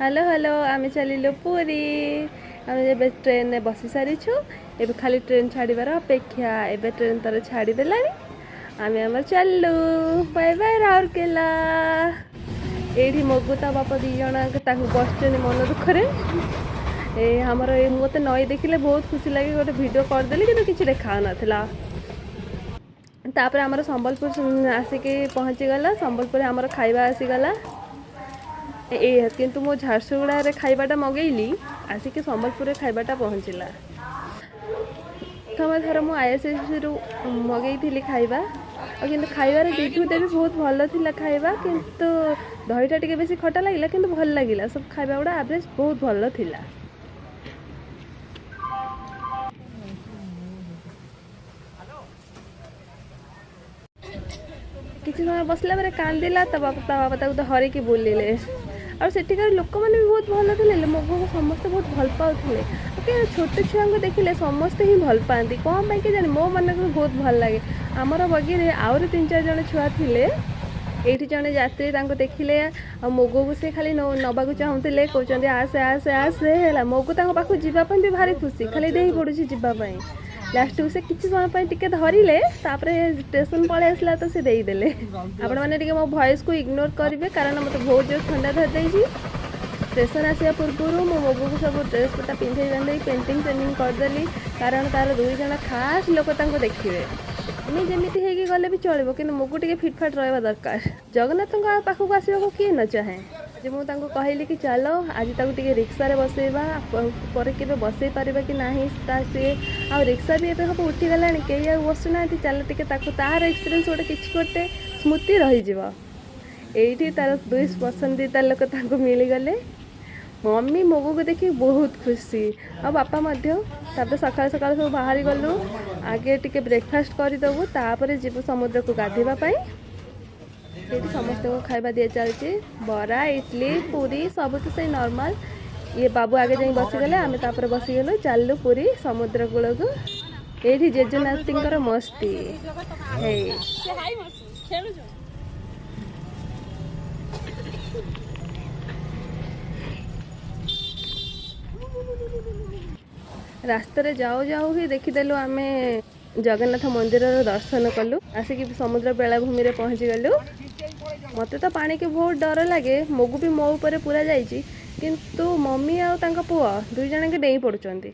Hello hello, ଆମେ ଚାଲିଲୁ ପୁରୀ। ଆମେ ଏବେ ଟ୍ରେନରେ ବସି ସାରିଛୁ, ଏବେ ଖାଲି ଟ୍ରେନ୍ ଛାଡ଼ିବାର ଅପେକ୍ଷା। ଏବେ ଟ୍ରେନ୍ ତାର ଛାଡ଼ିଦେଲାଣି, ଆମେ ଆମର ଚାଲିଲୁ। Bye bye Rourkela. ଏଇଠି ମଗୁ ତା ବାପା ଦୁଇ ଜଣ ତାଙ୍କୁ ବସିଛନ୍ତି ମନ ଦୁଃଖରେ। ଏ ଆମର ଏ ମୋତେ ନଈ ଦେଖିଲେ ବହୁତ ଖୁସି ଲାଗେ। ଗୋଟେ ଭିଡ଼ିଓ କରିଦେଲି, କିନ୍ତୁ କିଛି ଦେଖାଉନଥିଲା। ତାପରେ ଆମର ସମ୍ବଲପୁର ଆସିକି ପହଞ୍ଚିଗଲା। ସମ୍ବଲପୁରରେ ଆମର ଖାଇବା ଆସିଗଲା। ଏ କିନ୍ତୁ ମୁଁ ଝାରସୁଗୁଡ଼ାରେ ଖାଇବାଟା ମଗେଇଲି, ଆସିକି ସମ୍ବଲପୁରରେ ଖାଇବାଟା ପହଞ୍ଚିଲା। ପ୍ରଥମ ଥର ମୁଁ ଆଇଆର୍ସିଟିସିରୁ ମଗେଇଥିଲି ଖାଇବା, ଆଉ କିନ୍ତୁ ଖାଇବାର ରିଭ୍ୟୁ ଦେବି, ବହୁତ ଭଲ ଥିଲା ଖାଇବା। କିନ୍ତୁ ଦହିଟା ଟିକେ ବେଶୀ ଖଟା ଲାଗିଲା, କିନ୍ତୁ ଭଲ ଲାଗିଲା। ସବୁ ଖାଇବା ଗୁଡ଼ା ଆଭରେଜ୍, ବହୁତ ଭଲ ଥିଲା। କିଛି ସମୟ ବସିଲା ପରେ କାନ୍ଦିଲା, ତା ବାପା ତାକୁ ଧରିକି ବୁଲିଲେ। ଆଉ ସେଠିକାର ଲୋକମାନେ ବି ବହୁତ ଭଲ ଥିଲେ। ମଗୁକୁ ସମସ୍ତେ ବହୁତ ଭଲ ପାଉଥିଲେ। ଆଉ ଛୋଟ ଛୁଆଙ୍କୁ ଦେଖିଲେ ସମସ୍ତେ ହିଁ ଭଲ ପାଆନ୍ତି, କ'ଣ ପାଇଁ କେଜାଣି, ମୋ ମାନଙ୍କୁ ବି ବହୁତ ଭଲ ଲାଗେ। ଆମର ବଗିରେ ଆହୁରି ତିନି ଚାରି ଜଣ ଛୁଆ ଥିଲେ। ଏଇଠି ଜଣେ ଯାତ୍ରୀ ତାଙ୍କୁ ଦେଖିଲେ, ଆଉ ମଗୁକୁ ସେ ଖାଲି ନେବାକୁ ଚାହୁଁଥିଲେ, କହୁଛନ୍ତି ଆସେ ଆସେ ଆସେ। ହେଲା ମଗୁ ତାଙ୍କ ପାଖକୁ ଯିବା ପାଇଁ ବି ଭାରି ଖୁସି, ଖାଲି ଡେଇଁ ପଡ଼ୁଛି ଯିବା ପାଇଁ। ଲାଷ୍ଟକୁ ସେ କିଛି ସମୟ ପାଇଁ ଟିକେ ଧରିଲେ, ତାପରେ ଷ୍ଟେସନ ପଳେଇ ଆସିଲା ତ ସେ ଦେଇଦେଲେ। ଆପଣମାନେ ଟିକେ ମୋ ଭଏସ୍କୁ ଇଗ୍ନୋର କରିବେ, କାରଣ ମୋତେ ବହୁତ ଜୋର ଥଣ୍ଡା ଧରିଦେଇଛି। ଷ୍ଟେସନ ଆସିବା ପୂର୍ବରୁ ମୁଁ ମଗୁକୁ ସବୁ ଡ୍ରେସ୍ ପଟା ପିନ୍ଧେଇ ବାନ୍ଧେଇ ପେଣ୍ଟିଂ ସେଣ୍ଟିଂ କରିଦେଲି, କାରଣ ତାର ଦୁଇ ଜଣ ଖାସ୍ ଲୋକ ତାଙ୍କୁ ଦେଖିବେ। ଆମେ ଯେମିତି ହେଇକି ଗଲେ ବି ଚଳିବ, କିନ୍ତୁ ମଗୁ ଟିକେ ଫିଟଫାଟ୍ ରହିବା ଦରକାର। ଜଗନ୍ନାଥଙ୍କ ପାଖକୁ ଆସିବାକୁ କିଏ ନ ଚାହେଁ? ଆଜି ମୁଁ ତାଙ୍କୁ କହିଲି କି ଚାଲ ଆଜି ତାକୁ ଟିକେ ରିକ୍ସାରେ ବସେଇବା, ପରେ କେବେ ବସେଇ ପାରିବା କି ନାହିଁ ତା ସିଏ। ଆଉ ରିକ୍ସା ବି ଏବେ ସବୁ ଉଠିଗଲାଣି, କେହି ଆଉ ବସୁନାହାନ୍ତି। ଚାଲ ଟିକେ ତାକୁ ତାର ଏକ୍ସପିରିଏନ୍ସ ଗୋଟେ କିଛି ଗୋଟେ ସ୍ମୃତି ରହିଯିବ। ଏଇଠି ତାର ଦୁଇ ପସନ୍ଦିତା ଲୋକ ତାଙ୍କୁ ମିଳିଗଲେ। ମମି ମଗୁକୁ ଦେଖି ବହୁତ ଖୁସି, ଆଉ ବାପା ମଧ୍ୟ। ତାପରେ ସକାଳୁ ସକାଳୁ ସବୁ ବାହାରି ଗଲୁ। ଆଗେ ଟିକେ ବ୍ରେକଫାଷ୍ଟ କରିଦେବୁ, ତାପରେ ଯିବୁ ସମୁଦ୍ରକୁ ଗାଧୋଇବା ପାଇଁ। ସେଇଠି ସମସ୍ତଙ୍କୁ ଖାଇବା ଦିଆଚାଲିଛି, ବରା, ଇଡ଼ଲି, ପୁରୀ, ସବୁ ତ ସେଇ ନର୍ମାଲ। ଇଏ ବାବୁ ଆଗେ ଯାଇ ବସିଗଲେ, ଆମେ ତାପରେ ବସିଗଲୁ। ଚାଲିଲୁ ପୁରୀ ସମୁଦ୍ର କୂଳକୁ। ଏଇଠି ଜେଜେ ନାତିଙ୍କର ମସ୍ତି। ହେଇ ରାସ୍ତାରେ ଯାଉ ଯାଉ ହିଁ ଦେଖିଦେଲୁ ଆମେ ଜଗନ୍ନାଥ ମନ୍ଦିରର ଦର୍ଶନ କଲୁ। ଆସିକି ସମୁଦ୍ର ବେଳାଭୂମିରେ ପହଞ୍ଚିଗଲୁ। ମୋତେ ତ ପାଣିକି ବହୁତ ଡର ଲାଗେ, ମଗୁ ବି ମୋ ଉପରେ ପୁରା ଯାଇଛି, କିନ୍ତୁ ମମି ଆଉ ତାଙ୍କ ପୁଅ ଦୁଇ ଜଣଙ୍କ ଡେଇଁ ପଡ଼ୁଛନ୍ତି।